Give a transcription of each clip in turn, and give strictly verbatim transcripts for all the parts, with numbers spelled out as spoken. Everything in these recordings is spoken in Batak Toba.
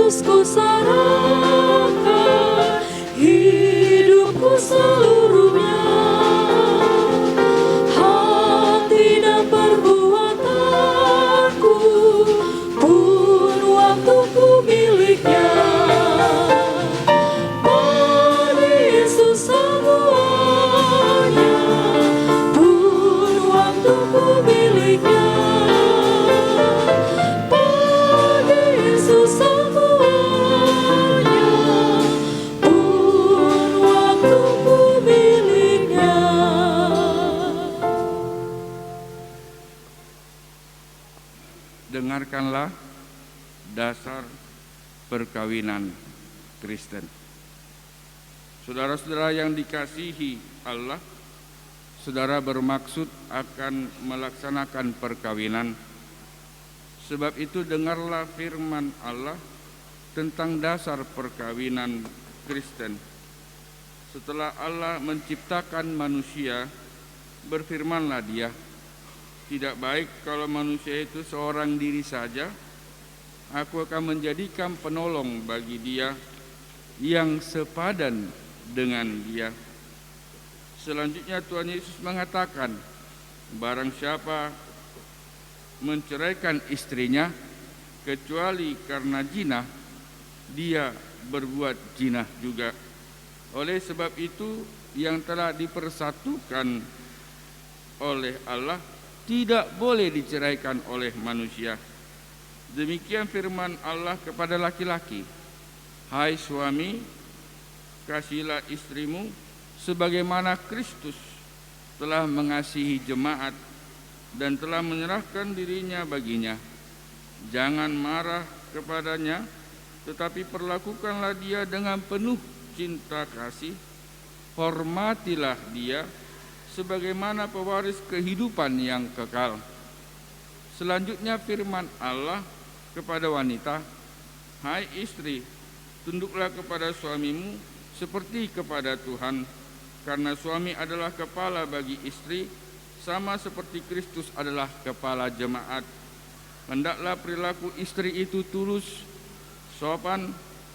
Ku serahkan hidupku seluruhnya, hati dan perbuatanku pun waktuku miliknya. Bagi Yesus semuanya pun waktuku miliknya. Bagi Yesus semuanya pun waktuku miliknya. Dengarkanlah dasar perkawinan Kristen. Saudara-saudara yang dikasihi Allah, saudara bermaksud akan melaksanakan perkawinan. Sebab itu, dengarlah firman Allah tentang dasar perkawinan Kristen. Setelah Allah menciptakan manusia, berfirmanlah Dia, "Tidak baik kalau manusia itu seorang diri saja. Aku akan menjadikan penolong bagi dia yang sepadan dengan dia." Selanjutnya, Tuhan Yesus mengatakan, "Barang siapa menceraikan istrinya, kecuali karena zina, dia berbuat zina juga. Oleh sebab itu, yang telah dipersatukan oleh Allah tidak boleh diceraikan oleh manusia." Demikian firman Allah kepada laki-laki, "Hai suami, kasihilah istrimu sebagaimana Kristus telah mengasihi jemaat dan telah menyerahkan dirinya baginya. Jangan marah kepadanya, tetapi perlakukanlah dia dengan penuh cinta kasih. Hormatilah dia sebagaimana pewaris kehidupan yang kekal." Selanjutnya, firman Allah kepada wanita, "Hai istri, tunduklah kepada suamimu seperti kepada Tuhan, karena suami adalah kepala bagi istri, sama seperti Kristus adalah kepala jemaat. Hendaklah perilaku istri itu tulus, sopan,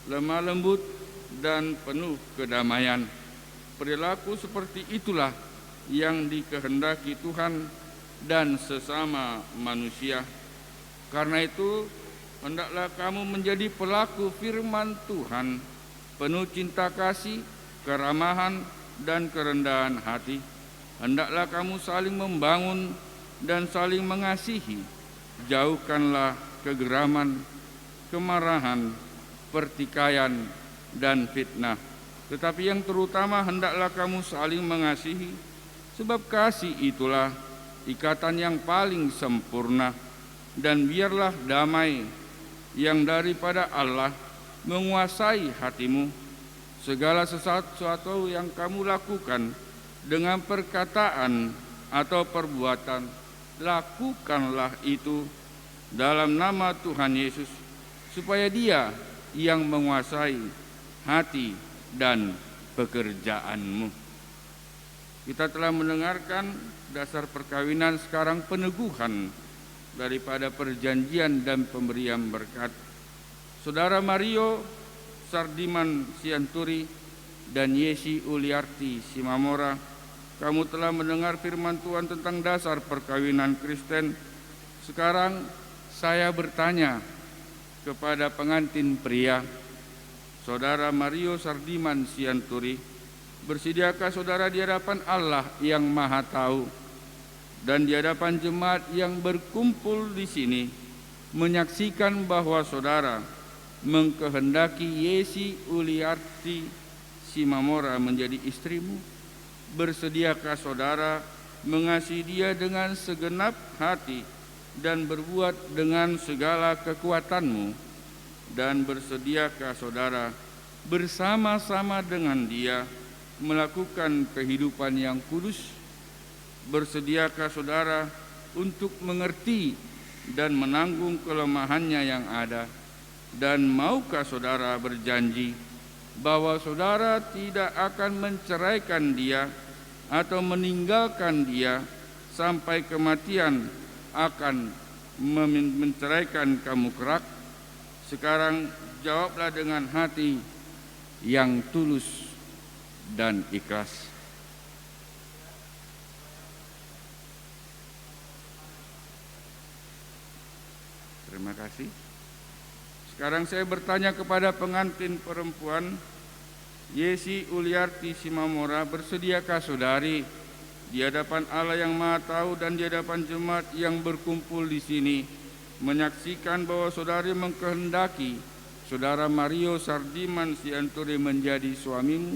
lemah lembut, dan penuh kedamaian. Perilaku seperti itulah yang dikehendaki Tuhan dan sesama manusia. Karena itu, hendaklah kamu menjadi pelaku firman Tuhan, penuh cinta kasih, keramahan, dan kerendahan hati. Hendaklah kamu saling membangun dan saling mengasihi. Jauhkanlah kegeraman, kemarahan, pertikaian, dan fitnah. Tetapi yang terutama, hendaklah kamu saling mengasihi, sebab kasih itulah ikatan yang paling sempurna. Dan biarlah damai yang daripada Allah menguasai hatimu. Segala sesuatu yang kamu lakukan dengan perkataan atau perbuatan, lakukanlah itu dalam nama Tuhan Yesus, supaya Dia yang menguasai hati dan pekerjaanmu." Kita telah mendengarkan dasar perkawinan, sekarang peneguhan daripada perjanjian dan pemberian berkat. Saudara Mario Sardiman Sianturi dan Yesi Uliarti Simamora, kamu telah mendengar firman Tuhan tentang dasar perkawinan Kristen. Sekarang saya bertanya kepada pengantin pria, Saudara Mario Sardiman Sianturi, bersediakah saudara di hadapan Allah yang Maha Tahu dan di hadapan jemaat yang berkumpul di sini menyaksikan bahwa saudara mengkehendaki Yesi Uliarti Simamora menjadi istrimu? Bersediakah saudara mengasihi dia dengan segenap hati dan berbuat dengan segala kekuatanmu? Dan bersediakah saudara bersama-sama dengan dia melakukan kehidupan yang kudus? Bersediakah saudara untuk mengerti dan menanggung kelemahannya yang ada? Dan maukah saudara berjanji bahwa saudara tidak akan menceraikan dia atau meninggalkan dia sampai kematian akan memin-, menceraikan kamu kelak? Sekarang Jawablah dengan hati yang tulus dan ikhlas. Terima kasih. Sekarang saya bertanya kepada pengantin perempuan, Yesi Uliarti Simamora, bersediakah saudari di hadapan Allah yang Maha Tahu dan di hadapan jemaat yang berkumpul di sini menyaksikan bahwa saudari mengkehendaki saudara Mario Sardiman Sianturi menjadi suamimu?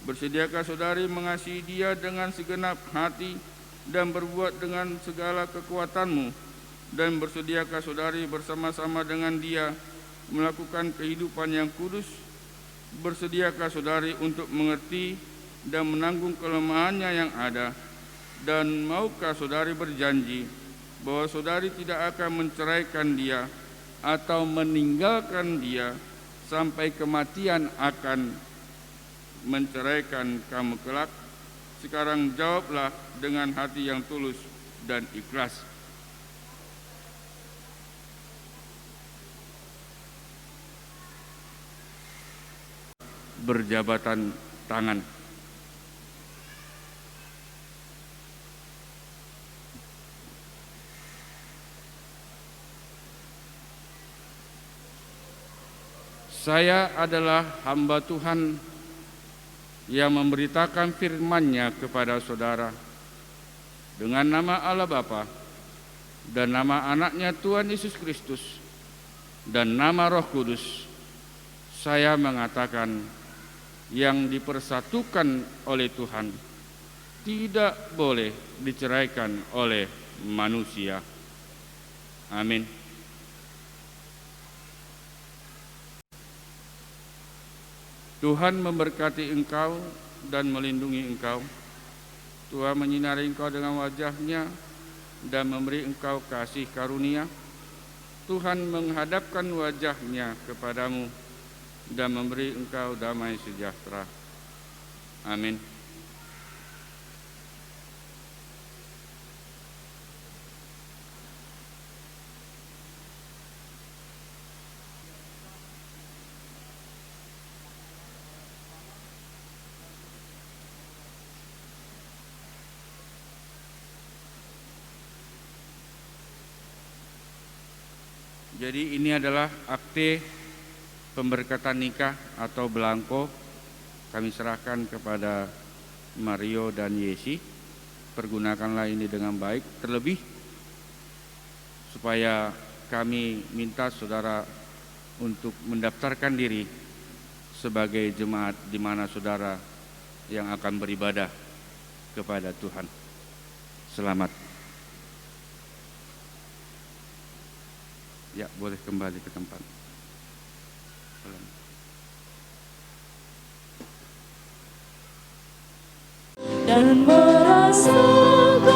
Bersediakah saudari mengasihi dia dengan segenap hati dan berbuat dengan segala kekuatanmu? Dan bersediakah saudari bersama-sama dengan dia melakukan kehidupan yang kudus? Bersediakah saudari untuk mengerti dan menanggung kelemahannya yang ada? Dan maukah saudari berjanji bahwa saudari tidak akan menceraikan dia atau meninggalkan dia sampai kematian akan menceraikan kamu kelak? Sekarang jawablah dengan hati yang tulus dan ikhlas. Berjabatan tangan. Saya adalah hamba Tuhan yang memberitakan firman-Nya kepada saudara. Dengan nama Allah Bapa, dan nama Anak-Nya Tuhan Yesus Kristus, dan nama Roh Kudus, saya mengatakan, yang dipersatukan oleh Tuhan tidak boleh diceraikan oleh manusia. Amin. Tuhan memberkati engkau dan melindungi engkau. Tuhan menyinari engkau dengan wajah-Nya dan memberi engkau kasih karunia. Tuhan menghadapkan wajah-Nya kepadamu dan memberi engkau damai sejahtera. Amin. Jadi, ini adalah akte pemberkatan nikah atau belangko. Kami serahkan kepada Mario dan Yesi. Pergunakanlah ini dengan baik, terlebih supaya kami minta saudara untuk mendaftarkan diri sebagai jemaat di mana saudara yang akan beribadah kepada Tuhan. Selamat. Ya, boleh kembali ke tempat. Selamat. Dan merasakan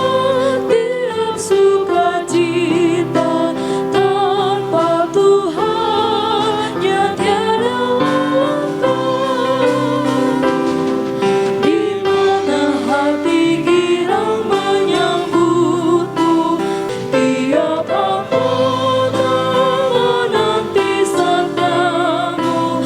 tiap sukacita tanpa Tuhan, ya tiada langkah. Di mana hati girang menyambutmu, tiap hamba menanti sabdamu.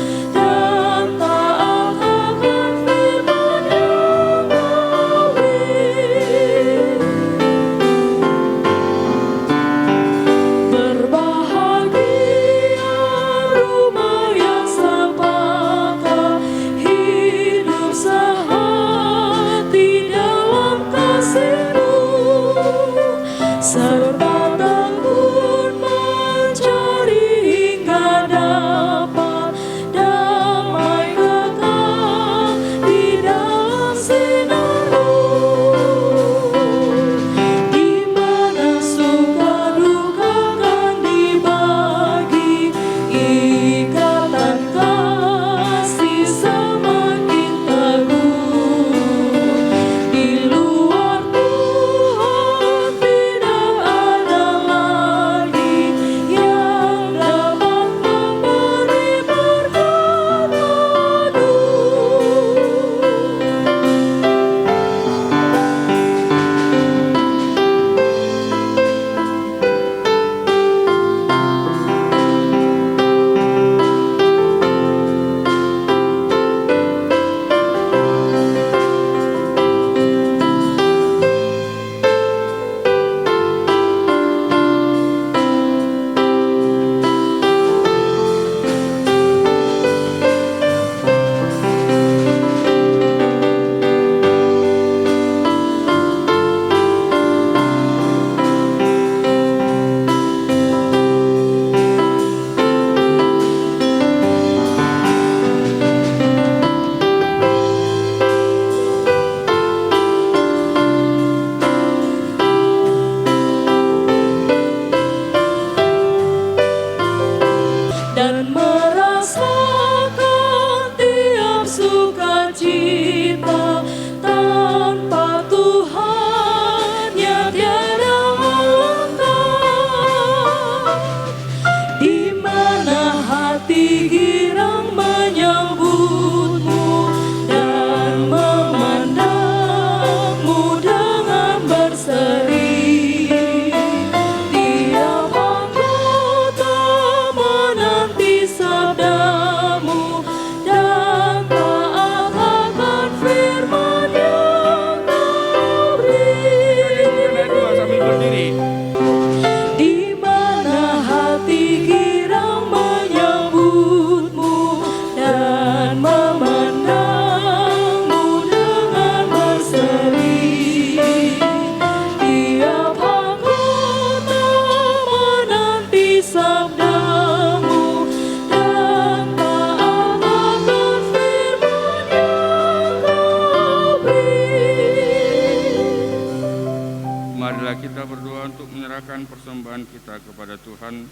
kita kepada Tuhan.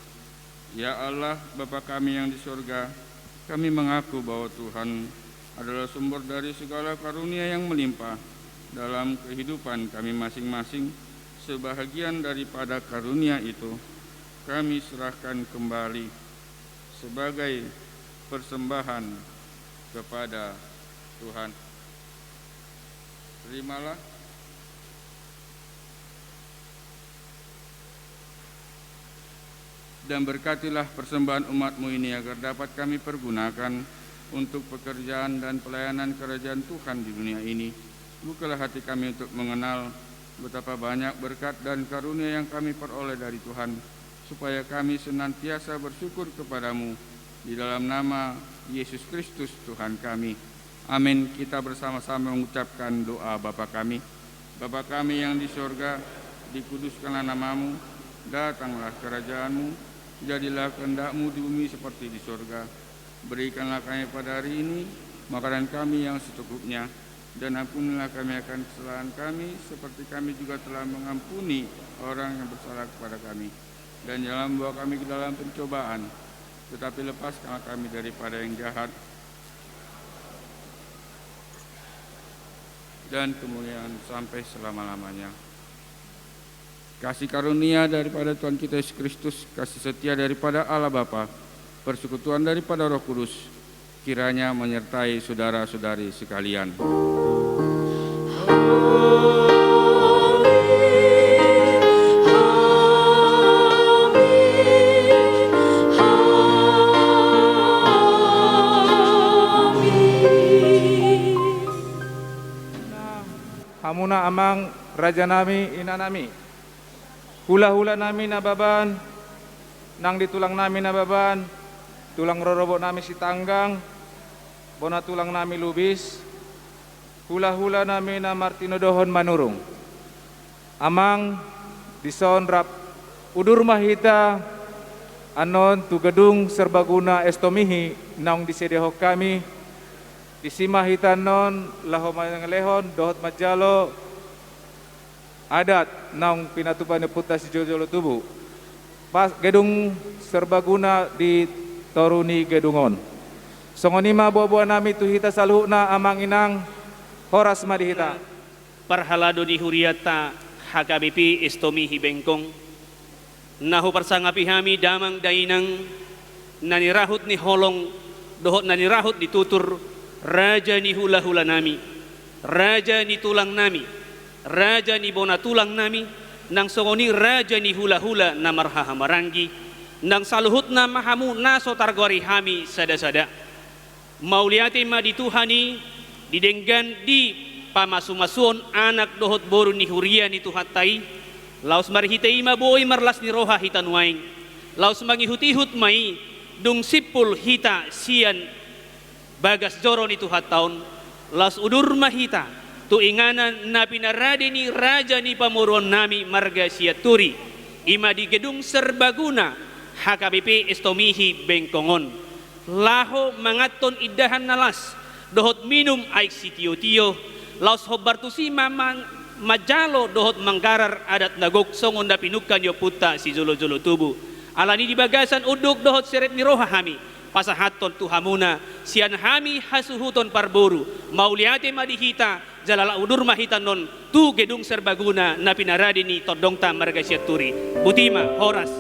Ya Allah, Bapa kami yang di sorga, kami mengaku bahwa Tuhan adalah sumber dari segala karunia yang melimpah dalam kehidupan kami masing-masing. Sebahagian daripada karunia itu kami serahkan kembali sebagai persembahan kepada Tuhan. Terimalah. Dan berkatilah persembahan umat-Mu ini, agar dapat kami pergunakan untuk pekerjaan dan pelayanan kerajaan Tuhan di dunia ini. Bukalah hati kami untuk mengenal betapa banyak berkat dan karunia yang kami peroleh dari Tuhan, supaya kami senantiasa bersyukur kepada-Mu di dalam nama Yesus Kristus Tuhan kami. Amin. Kita bersama-sama mengucapkan doa Bapa kami. Bapa kami yang di sorga, dikuduskanlah nama-Mu, datanglah kerajaan-Mu, jadilah kehendak-Mu di bumi seperti di sorga. Berikanlah kami pada hari ini makanan kami yang secukupnya, dan ampunilah kami akan kesalahan kami, seperti kami juga telah mengampuni orang yang bersalah kepada kami. Dan jangan bawa kami ke dalam pencobaan, tetapi lepaskanlah kami daripada yang jahat, dan kemuliaan sampai selama-lamanya. Kasih karunia daripada Tuhan kita Yesus Kristus, kasih setia daripada Allah Bapa, persekutuan daripada Roh Kudus, kiranya menyertai saudara-saudari sekalian. Hamuna amang, rajanami, inanami, hulahulanami Nababan, nang di tulangnami Nababan, tulang rorobotnami Sitanggang, bona tulangnami Lubis, hulahulanami na martinodohon Manurung. Amang, dison rap udur ma hita annon tu gedung serbaguna Estomihi naung disedehon hami. Disi ma hita annon laho mangalehon dohot manjalo adat naung pinatupa ni ompunta sijolojolo tubu. Pas gedung serbaguna di toru ni gedung on. Songon i ma boaboanami tu hita saluhutna, amang inang, horas ma di hita. Parhalado ni hurianta H K B P Estomihi Bengkong, na huparsangapi hami damang dainang, na nirahut ni holong dohot na nirahut ni tutur, raja ni hulahulanami, raja ni tulangnami, raja ni bona tulangnami, nang songon i raja ni hulahula na marhahamaranggi, nang saluhutna ma hamu na so targoari hami sadasada. Mauliate ma di Tuhan i, di denggan di pamasumasuon anak dohot boru ni huria ni Tuhanta i, laos marhite i ma boi marlas ni roha hita nuaeng, laos mangihutihut ma i, dung simpul hita sian bagas joro ni Tuhanta on, laos udur ma hita tu inganan na pinarade ni raja ni pamoruonnami marga Sianturi, i ma di gedung serbaguna H K B P Estomihi Bengkong on. Laho manganhon indahan na las, dohot minum aek sitiotio, laos hombar tusi ma-, ma-, manjalo dohot manggarar adat na gok songon na pinungka ni ompunta sijolojolo tubu. Alani di bagasan unduk dohot serep ni roha hami pasahathon tu hamuna, sian hami hasuhuton parboru, mauliate ma di hita, jala laho udur ma hita annon tu gedung serbaguna na pinarade ni tondongta marga Sianturi. Boti ma, horas.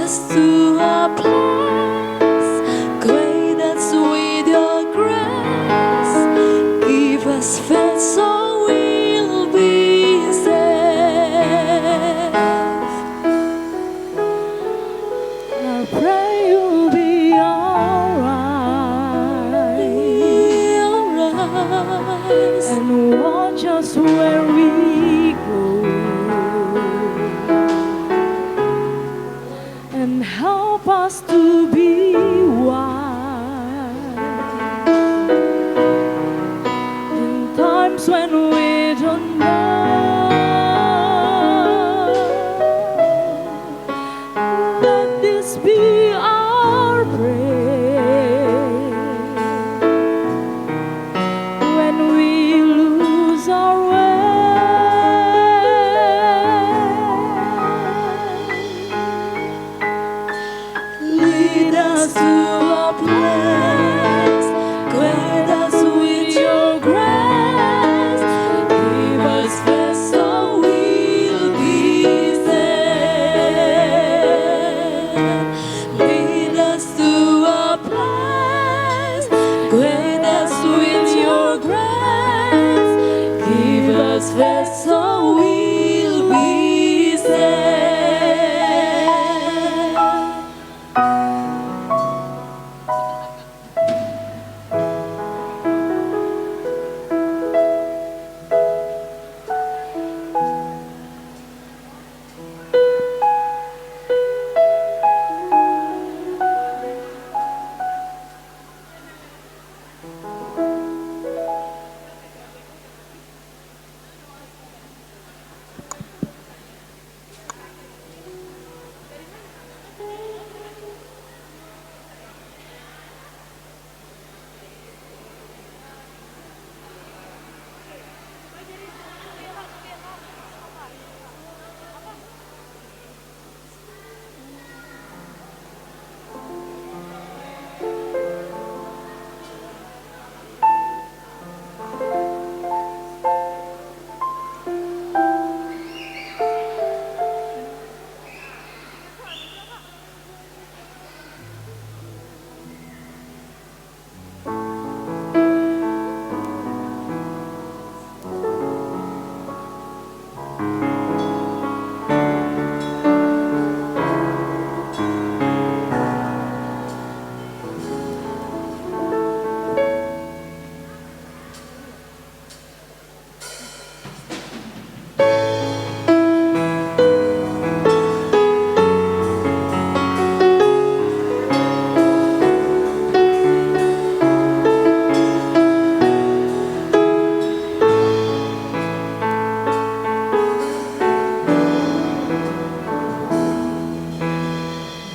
To a place great as with your grace. Give us faith so we'll be safe. I pray you'll be our eyes, be our eyes, and watch us where we go, and help us to be wise in times when we don't know. Let this be our prayer when we lose our way. Lead us to a place great as with your grace. Give us faith so we'll be safe. Lead us to a place great as with your grace. Give us faith so we'll be safe.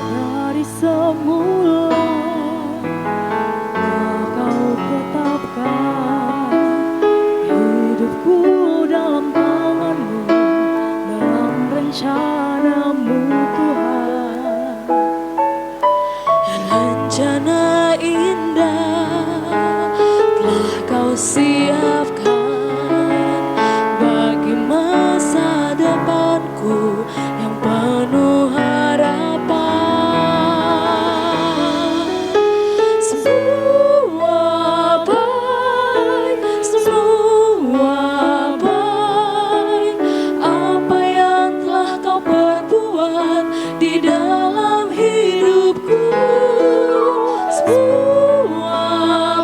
Dari semula telah Kau tetapkan hidupku dalam tangan-Mu, dalam rencana-Mu, Tuhan. Rencana indah telah Kau siapkan bagi masa depanku yang penuh harapan. Semua baik, semua baik, apa yang telah Kau perbuat di dalam hidupku. Semua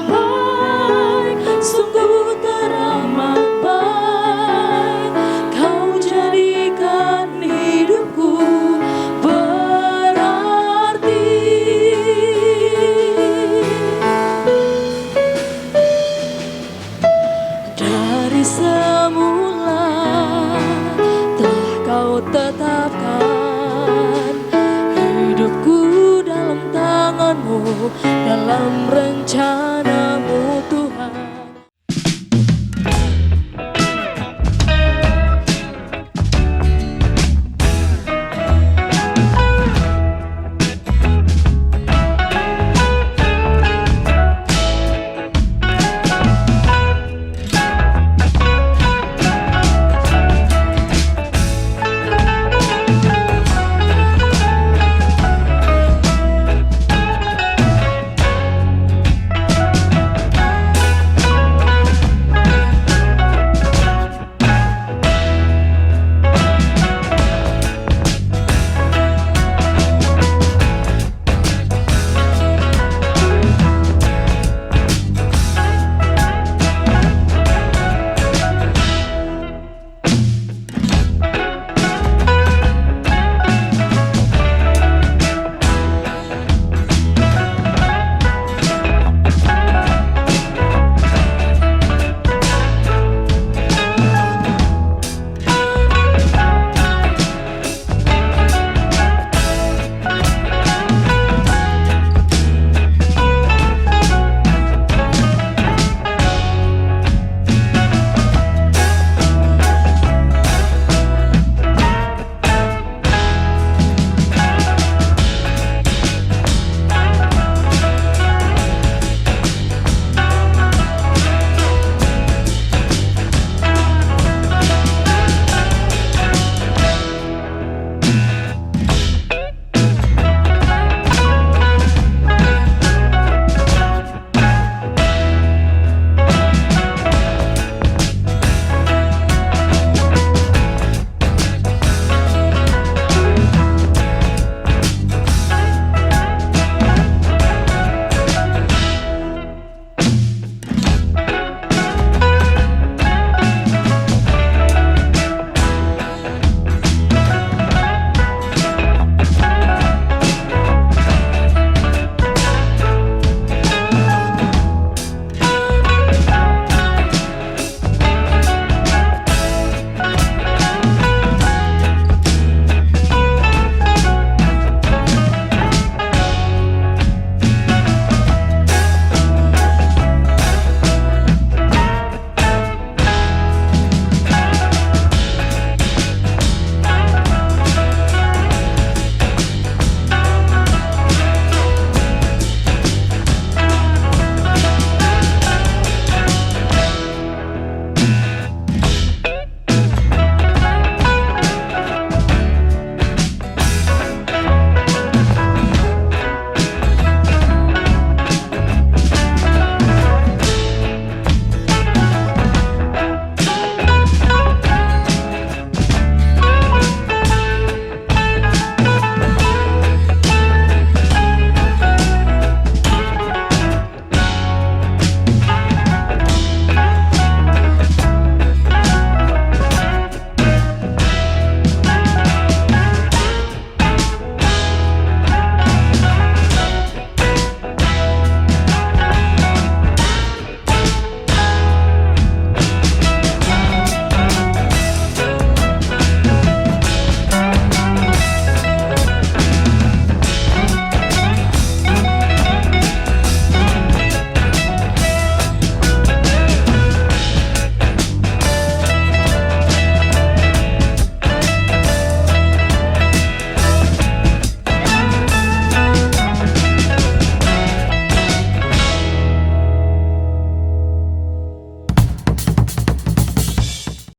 baik, sungguh teramat baik, Kau jadikan hidupku berarti. Dari semula telah Kau tetapkan hidupku dalam tangan-Mu, dalam rencana